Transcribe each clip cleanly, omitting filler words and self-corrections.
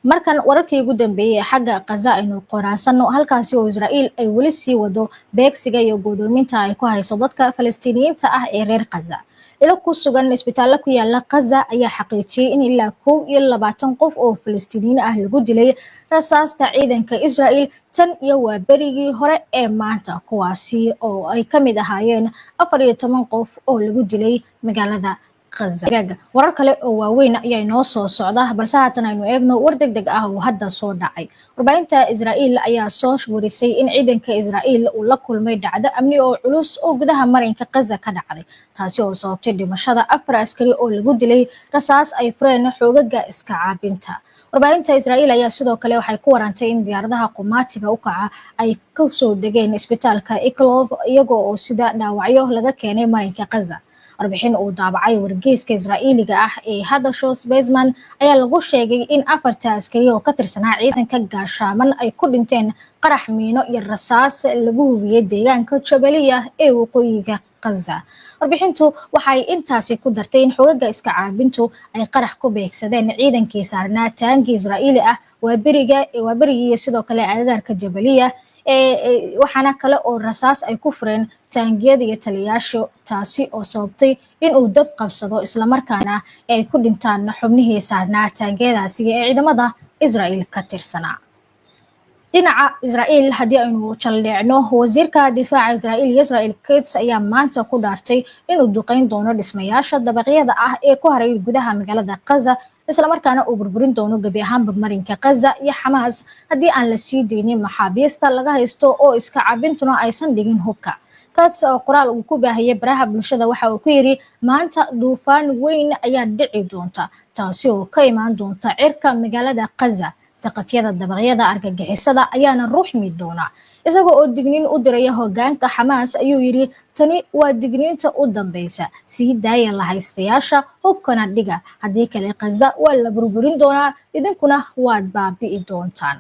Markan wararkii ugu dambeeyey ee xagga Qaza aynu qoraasano, halkaasi oo Israa'iil ay weli sii wado beegsiga iyo go'doominta ay ku hayso dadka Falastiiniyiinta ah ee reer Qaza. Ilo ku sugan isbitaallo ku yaala Qaza ayaa xaqiijiyey in ilaa 21 qof oo Falastiiniyiin ah lagu dilay rasaasta ciidanka Israa'iil tan iyo waa berigii hore ee maanta, kuwaasi oo ay ka mid ahaayeen 14 qof oo lagu dilay magaalada. Warar kale oo waaweyn ayaa inoo soo socda, balse haatan aynu eegno war deg deg ah oo hadda soo dhacay. Warbaahinta Israa'iil ayaa soo warisay in ciidanka Israa'iil uu la kulmay dhacdo amni oo culus oo gudaha marinka Qaza ka dhacday, taasi oo sababtay dhimashada afar askari oo lagu dilay rasaas ay fureen xoogaga iska caabinta. Warbaahinta Israa'iil ayaa sidoo kale waxay ku warantay in diyaaradaha qumaatiga u kaca ay kasoo degeen isbitaalka Ichilov, iyagoo oo sida dhaawacyo laga keenay marinka Qaza. Warbixin uu daabacay wargeyska Israa'iiliga ah ee Hadashos Bezman ayaa lagu sheegay in afarta askari oo ka tirsanaa ciidanka gaashaaman ay ku dhinteen qarax miino iyo rasaas lagu hubiyey deegaanka Jabaliya ee waqooyiga Qaza. Warbixintu waxay intaasi ku dartay in xogaga iska caabintu ay qarax ku beegsadeen ciidankii saarnaa taangi Israa'iili ah waa berigii sidoo kale agagaarka Jabaliya, waxaana kale oo rasaas ay ku fureen taangiyada iyo taliyaasha, taasi oo sababtay in uu dab qabsado, islamarkaana ay ku dhintaan xubnihii saarnaa taangiyadaasi ee ciidamada Israa'iil ka tirsanaa. Dhinaca Israa'iil haddii aynu jalleecno, wasiirka difaaca Israa'iil Israel Katz ayaa maanta ku dhaartay inuu duqeyn doono dhismayaasha dabaqyada ah ee ku haray gudaha magaalada Qaza, islamarkaana uu burburin doono gebi ahaanba marinka Qaza iyo Xamaas haddii aan la sii deynin maxaabiista laga haysto oo iska cabintuna aysan dhigin hubka. Katz oo qoraal uu ku baahiyey baraha bulshada waxa uu ku yidhi: "Maanta duufaan weyn ayaa dhici doonta, taasi oo ka imaan doonta cirka magaalada Qaza. Saqafyada dabaqyada argagixisada ayaana ruxmi doona." Isaga oo digniin u diraya hogaanka Xamaas ayuu yidhi: "Tani waa digniinta u dambeysa. Sii daaya lahaystayaasha, hubkana dhiga. Haddii kale Qaza waa la burburin doonaa, idinkuna waad baabi'i doontaan."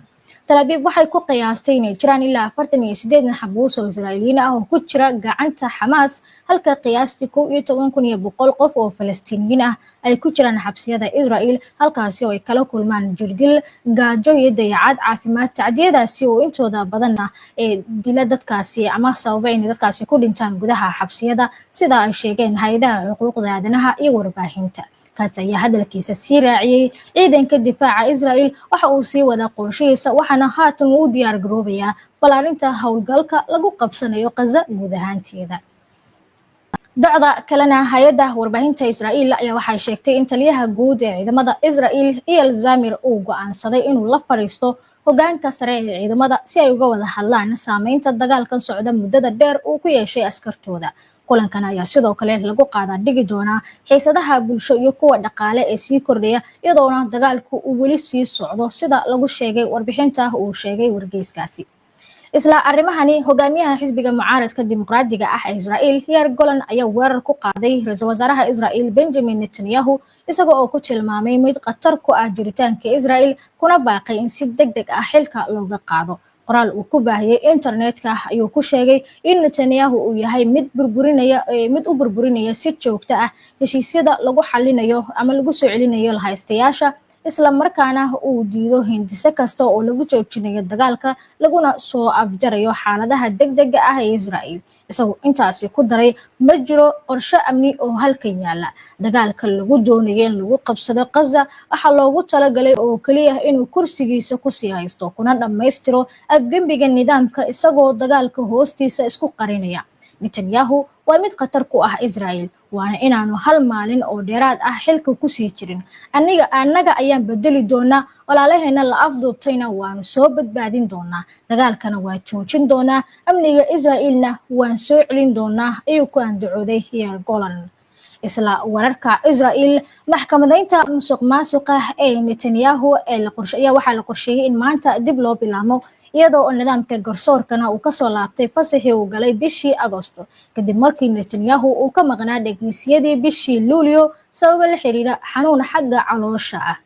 Talaabiib waxay ku qiyaastay inay jiraan ilaa 48 maxbuus oo Israa'iiliyiin ah oo ku jira gacanta Xamaas, halka qiyaastii 11,100 qof oo Falastiiniyiin ah ay ku jiraan xabsiyada Israa'iil, halkaasi oo ay kala kulmaan jirdil, gaajo iyo dayacaad caafimaad, tacdiyadaasi oo intooda badanna ee dila dadkaasi ama sababa inay dadkaasi ku dhintaan gudaha xabsiyada, sida ay sheegeen hay-adaha xuquuqda aadanaha iyo warbaahinta. Katz ayaa hadalkiisa sii raaciyey: "Ciidanka difaaca Israel waxa uu sii wadaa qorshihiisa, waxaana haatan uu u diyaar garoobayaa balaarinta howlgalka lagu qabsanayo Qaza guud ahaanteeda." Docda kalena, hay-adda warbaahinta Israa'iil ayaa waxay sheegtay in taliyaha guud ee ciidamada Israa'iil Eyal Zamir uu go-aansaday inuu la fariisto hogaanka sare ee ciidamada si ay uga wada hadlaan saameynta dagaalkan socda muddada dheer uu ku yeeshay askartooda. Kulankan ayaa sidoo kale lagu qaadaa dhigi doonaa xiisadaha bulsho iyo kuwa dhaqaale ee sii kordhaya, iyadoona dagaalku uu weli sii socdo, sida lagu sheegay warbixinta uu sheegay wargeyskaasi. Isla arrimahani, hogaamiyaha xisbiga mucaaradka dimuqraadiga ah ee Israa'iil Yair Golan ayaa weerar ku qaaday ra-iisul wasaaraha Israa'iil Benjamin Netanyahu, isaga oo ku tilmaamay mid khatar ku ah jiritaanka Israa'iil, kuna baaqay in si deg deg ah xilka looga qaado. Qoraal uu ku baahiyey internetka ayuu ku sheegay in Netanyahu uu yahay mid u burburinaya si joogto ah heshiisyada lagu xalinayo ama lagu soo celinayo lahaystayaasha, isla markaana uu diido hindise kasta oo lagu joojinayo dagaalka laguna soo afjarayo xaaladaha degdega ah ee Israa'iil. Isagoo intaasi ku daray: "Ma jiro qorshe amni oo halkan yaala. Dagaalka lagu doonayo in lagu qabsado Qaza waxaa loogu talagalay oo keliya inuu kursigiisa kusii haysto kuna dhammaystiro afgembiga nidaamka, isagoo dagaalka hoostiisa isku qarinaya. Netanyahu waa mid khatar ku ah Israel, waana inaanu hal maalin oo dheeraad ah xilka kusii jirin. Aniga annaga ayaan bedeli doonaa, walaalaheena la afduubtayna waanu soo badbaadin doonaa, dagaalkana waa joojin doonaa, amniga Israa'iilna waan soo celin doonaa," ayuu ku andacooday Yair Golan. Isla wararka Israel, maxkamadaynta musuq maasuqa ee Netanyahu ee la qorshe ayaa waxaa la qorsheeyey in maanta dib loo bilaamo, iyadoo oo nidaamka garsoorkana uu kasoo laabtay fasaxii uu galay bishii Agosto, kadib markii Netanyahu uu ka maqnaa dhegeysyadii bishii Luulyo sababo la xiriira xanuun xagga caloosha ah.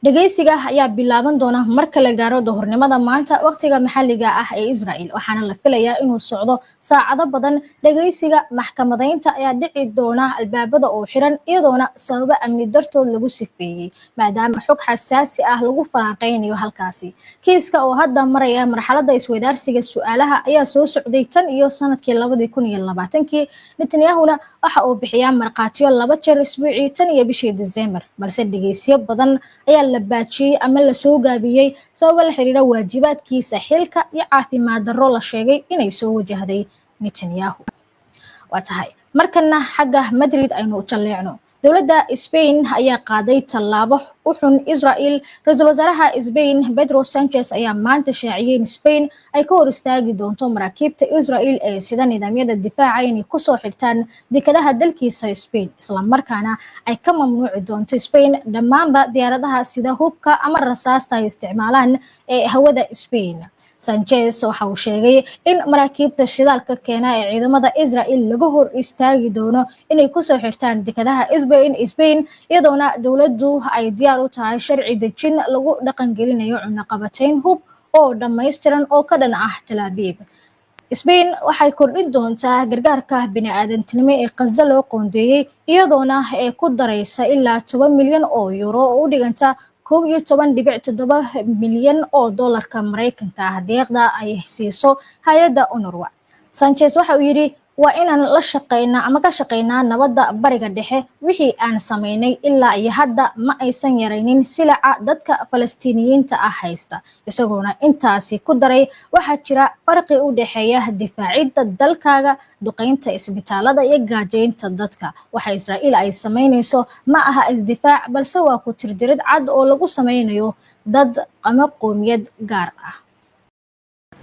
Dhageysiga ayaa bilaaban doona marka la gaaro duhurnimada maanta, waqtiga maxalliga ah ee Israel, waxaana la filayaa inuu socdo saacado badan. Dhageysiga maxkamadeynta ayaa dhici doona albaabada oo xiran, iyadoona sababo amni dartood lagu sifeeyey, maadaama xog xasaasi ah lagu falanqeynayo halkaasi. Kiiska oo hadda maraya marxaladda isweydaarsiga su-aalaha ayaa soo socday tan iyo sanadkii 2020-kii. Netanyahuna waxa uu bixiyaa markhaatiyo laba jeer isbuucii tan iyo bishii December, balse dhegeysiyo badan ayaa la baajiyey ama lasoo gaabiyey sababo la xiriira waajibaadkiisa xilka iyo caafimaad darro la sheegay inay soo wajahday Netanyahu. Waa tahay, markana xagga Madrid aynu jalleecno. Dowladda Spain ayaa qaaday tallaabo u xun Israel. Ra-iisul wasaaraha Spain Pedro Sanchez ayaa maanta shaaciyey in Spain ay ka hor istaagi doonto maraakiibta Israel ee sida nidaamyada difaaca inay kusoo xirtaan dekadaha dalkiisa Spain, islamarkaana ay ka mamnuuci doonto Spain dhammaanba diyaaradaha sida hubka ama rasaasta ay isticmaalaan ee hawada Spain. Sanchez waxa uu sheegay in maraakiibta shidaalka keena ee ciidamada Israel laga hor istaagi doono inay kusoo xirtaan dekadaha Spain, iyadoona dowladdu ay diyaar u tahay sharci dejin lagu dhaqangelinayo cunaqabatayn hub oo dhammaystiran oo ka dhan ah Tel Aviv. Spain waxay kordhin doontaa gargaarka bini-aadantinimo ee Qaza loo qoondeeyey, iyadoona ee ku daraysa ilaa 10 milyan oo euro oo u dhiganta 11.7 milyan oo dollarka Maraykanka ah deeqda ay siiso hay-adda UNRWA. Sanchez waxa uu yidhi: "Waa inaan la shaqeynaa ama ka shaqeynaa nabadda Bariga Dhexe. Wixii aan sameynay ilaa iyo hadda ma aysan yaraynin silaca dadka Falastiiniyiinta ah haysta." Isagoona intaasi ku daray: "Waxaa jira farqi u dhexeeya difaacidda dalkaaga, duqeynta isbitaalada iyo gaajaynta dadka. Waxa Israa'iil ay sameynayso ma aha isdifaac, balse waa ku tirtirid cad oo lagu sameynayo dad ama qoomiyad gaar ah."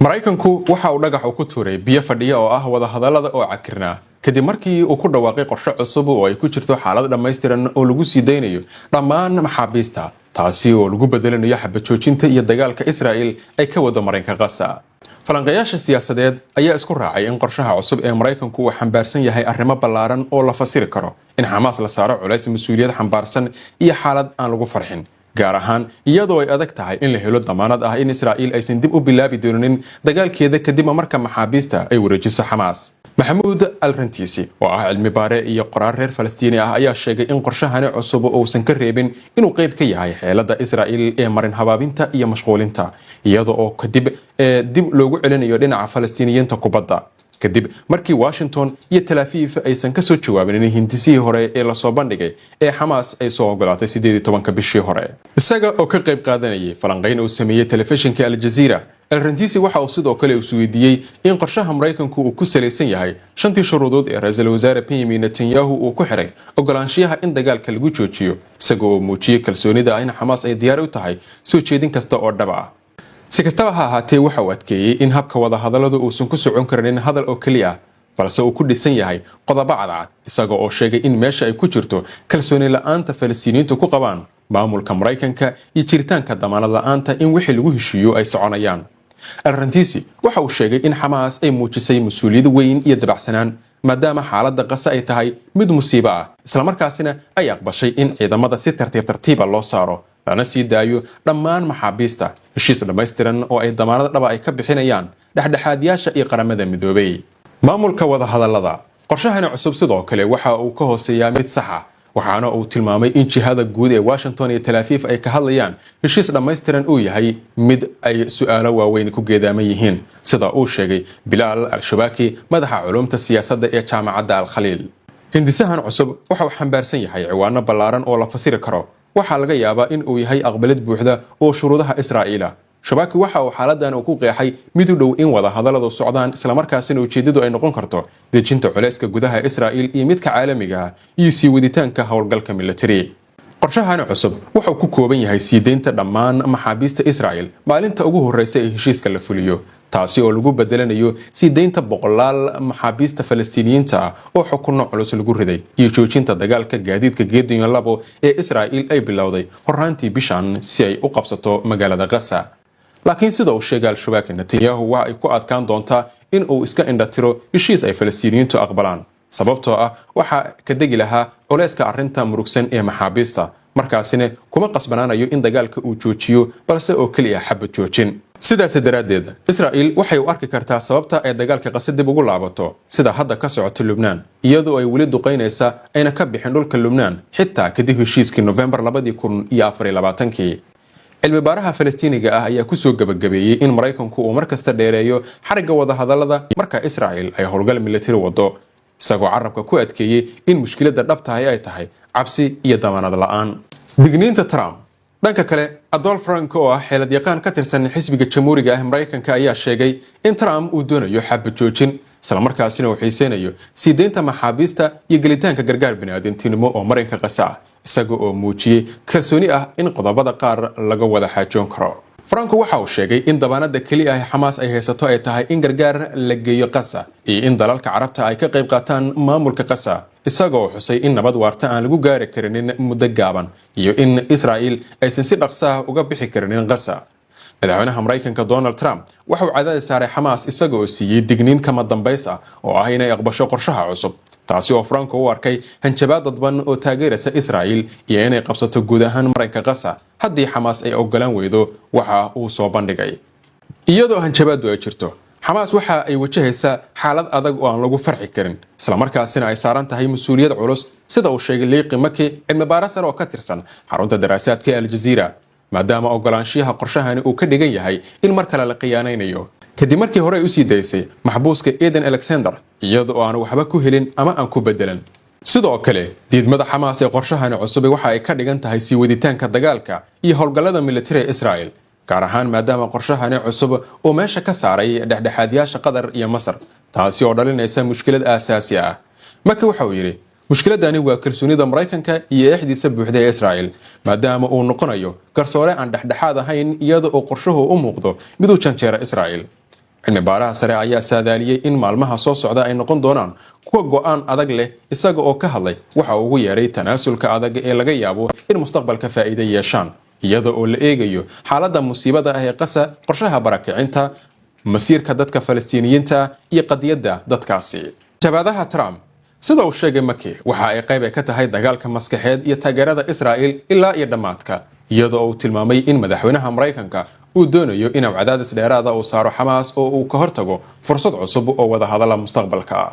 Maraykanku waxa uu dhagax u ku tuuray biyo fadhiya oo ah wadahadallada oo cakirnaa, kadib markii uu ku dhawaaqay qorshe cusub oo ay ku jirto xaalad dhammaystiran oo lagu sii daynayo dhammaan maxaabiista, taasi oo lagu bedelinayo xabajoojinta iyo dagaalka Israa'il ay ka wado marinka Qasa. Falanqeeyaasha siyaasadeed ayaa isku raacay in qorshaha cusub ee Maraykanku uu xambaarsan yahay arrimo ballaaran oo la fasiri karo in Xamaas la saaro culays mas-uuliyad xambaarsan iyo xaalad aan lagu farxin, gaar ahaan iyadoo ay adag tahay in la helo damaanad ah in Israa'iil aysan dib u bilaabi doonin dagaalkeeda kadib marka maxaabiista ay wareejiso Xamaas. Maxamuud Al Rantisi, oo ah cilmi baare iyo qoraar reer Falastiini ah, ayaa sheegay in qorshahani cusub uusan ka reebin inuu qayb ka yahay xeelada Israa'iil ee marin habaabinta iyo mashquulinta, iyada oo kadib dib loogu celinayo dhinaca Falastiiniyiinta kubadda, kadib markii Washington iyo Tel Aviv aysan kasoo jawaabin hindisihii hore ee lasoo bandhigay ee Xamaas ay soo ogolaatay 18-ka bishii hore. Isaga oo ka qayb qaadanayay falanqayn uu sameeyey telefishinka Aljaziira, Elrantisi waxa uu sidoo kale isweydiiyey in qorshaha Maraykanku uu ku salaysan yahay shantii shuruudood ee ra-iisul wasaare Benyamin Netanyahu uu ku xiray ogolaanshiyaha in dagaalka lagu joojiyo, isaga oo muujiyey kalsoonida in Xamaas ay diyaar u tahay soo jeedin kasta oo dhab ah. Si kastaba ha ahaatee, waxa uu adkeeyey in habka wadahadalladu uusan ku socon karinin hadal oo keliya ah, balse uu ku dhisan yahay qodobo cadcad, isaga oo sheegay in meesha ay ku jirto kalsooni la-aanta Falastiiniyiintu ku qabaan maamulka Maraykanka iyo jiritaanka damaanad la-aanta in wixii lagu heshiiyo ay soconayaan. Alrantisi waxa uu sheegay in Xamaas ay muujisay mas-uuliyad weyn iyo dabacsanaan, maadaama xaaladda Qase ay tahay mid musiibo ah, islamarkaasina ay aqbashay in ciidamada si tartiib tartiiba loo saaro, lana sii daayo dhammaan maxaabiista, heshiis dhammaystiran oo ay damaanad dhaba ay ka bixinayaan dhexdhexaadyaasha iyo Qaramada Midoobay. Maamulka wadahadallada qorshahani cusub sidoo kale waxa uu ka hooseeyaa mid saxa, waxaana uu tilmaamay in jihada guud ee Washington iyo Tel Aviv ay ka hadlayaan heshiis dhammaystiran uu yahay mid ay su-aalo waaweyn ku geedaaman yihiin, sida uu sheegay Bilaal Al-Shabaaki, madaxa culumta siyaasadda ee Jaamacadda Al-Khaliil. Hindisahan cusub waxa uu xambaarsan yahay ciwaano ballaaran oo la fasiri karo. Waxaa laga yaabaa in uu yahay aqbalid buuxda oo shuruudaha Israa'iila. Shabaaki waxa uu xaaladan uu ku qeexay mid u dhow in wada hadalladu socdaan, islamarkaasina ujeedadu ay noqon karto dejinta culayska gudaha Israa'iil iyo midka caalamiga ah iyo sii waditaanka howlgalka military. Qorshahani cusub wuxuu ku kooban yahay sii deynta dhammaan maxaabiista Israa'il maalinta ugu horreysa ee heshiiska la fuliyo, taasi oo lagu bedelanayo sii deynta boqolaal maxaabiista Falastiiniyiinta ah oo xukunno culus lagu riday iyo joojinta dagaalka gaadiidka Geediyon 2 ee Israa'iil ay bilowday horraantii bishan si ay u qabsato magaalada Gaza. Laakiin sida uu sheegay Al-Shabaaki, Netanyahu waxa ay ku adkaan doontaa in uu iska indhatiro heshiis ay Falastiiniyiintu aqbalaan, sababtoo ah waxaa ka degi lahaa culayska arrinta murugsan ee maxaabiista. Markaasina kuma qasbanaanayo in dagaalka uu joojiyo, balse oo keliya xabad joojin. Sidaas daraaddeed, Israa'il waxay u arki kartaa sababta ay dagaalka Qase dib ugu laabato sida hadda ka socota Lubnaan, iyadoo ay weli duqaynaysa ayna ka bixin dhulka Lubnaan xitaa kadib heshiiskii Nofembar 2024-kii. Cilmi baaraha Falastiiniga ah ayaa kusoo gebagabeeyey in Maraykanku uu markasta dheereeyo xarigga wadahadalada marka Israa'il ay howlgal militari wado, isagoo carabka ku adkeeyey in mushkiladda dhabtahay ay tahay cabsi iyo damaanad la-aan. Digniinta Trump. Dhanka kale, Adolf Frank oo ah xeelad yaqaan ka tirsan xisbiga Jamhuuriga ah Maraykanka ayaa sheegay in Trump uu doonayo xabad joojin, islamarkaasina uu xiiseynayo sii deynta maxaabiista iyo gelitaanka gargaar biniaadantinimo oo marinka Qasa ah, isaga oo muujiyey kalsooni ah in qodobada qaar laga wada xaajoon karo. Franco waxa uu sheegay in dabaanada keliya ah Xamaas ay haysato ay tahay in gargaar la geeyo Qasa iyo in dalalka Carabta ay ka qayb qaataan maamulka Qasa, isagoo xusay in nabad waarta aan lagu gaari karinin muddo gaaban iyo in Israa'il aysan si dhaqsaah uga bixi karinin Qasa. Madaxweynaha Maraykanka Donald Trump waxa uu cadaadis saaray Xamaas, isaga oo siiyey digniin kama dambays ah oo ah inay aqbasho qorshaha cusub, taasi oo Franco u arkay hanjabaad dadban oo taageeraysa Israa'il iyo inay qabsato guud ahaan marinka Qasa haddii Xamaas ay ogolaan weydo waxa uu soo bandhigay. Iyadoo hanjabaadu ay jirto, Xamaas waxa ay wajahaysaa xaalad adag oo aan lagu farxi karin, islamarkaasina ay saaran tahay mas-uuliyad culus, sida uu sheegay Liiqi Maki, cilmi baare sare oo ka tirsan xarunta daraasaadka ee Aljaziira, maadaama ogolaanshiyaha qorshahani uu ka dhigan yahay in mar kale la khiyaanaynayo, kadib markii hore ay usii daysay maxbuuska Eden Alexander iyada oo aan waxba ku helin ama aan ku bedelan. Sidoo kale, diidmada Xamaas ee qorshahani cusub waxa ay ka dhigan tahay sii waditaanka dagaalka iyo howlgallada militari ee Israel, gaar ahaan maadaama qorshahani cusub uu meesha ka saaray dhexdhexaadyaasha Qatar iyo Masar, taasi oo dhalinaysa mushkilad aasaasi ah. Maki waxa uu yidhi: "Mushkiladani waa kalsoonida Maraykanka iyo eexdiisa buuxda ee Israel, maadaama uu noqonayo garsoore aan dhexdhexaad ahayn, iyada oo qorshuhu u muuqdo mid u janjeera Israel." Cilmi baaraha sare ayaa saadaaliyey in maalmaha soo socda ay noqon doonaan kuwa go-aan adag leh, isaga oo ka hadlay waxa uu ugu yeeray tanaasulka adag ee laga yaabo in mustaqbalka faa'iido yeeshaan, iyada oo la eegayo xaaladda musiibada ah ee Qasa, qorshaha barakicinta, masiirka dadka Falastiiniyiinta iyo qadiyadda dadkaasi. Jabaadaha Trump, sida uu sheegay Maki, waxa ay qayb ay ka tahay dagaalka maskaxeed iyo taageerada Israa'il ilaa iyo dhammaadka, iyadoo uu tilmaamay in madaxweynaha Maraykanka uu doonayo inuu cadaadis dheeraada uu saaro Xamaas oo uu ka hortago fursad cusub oo wadahadala mustaqbalka.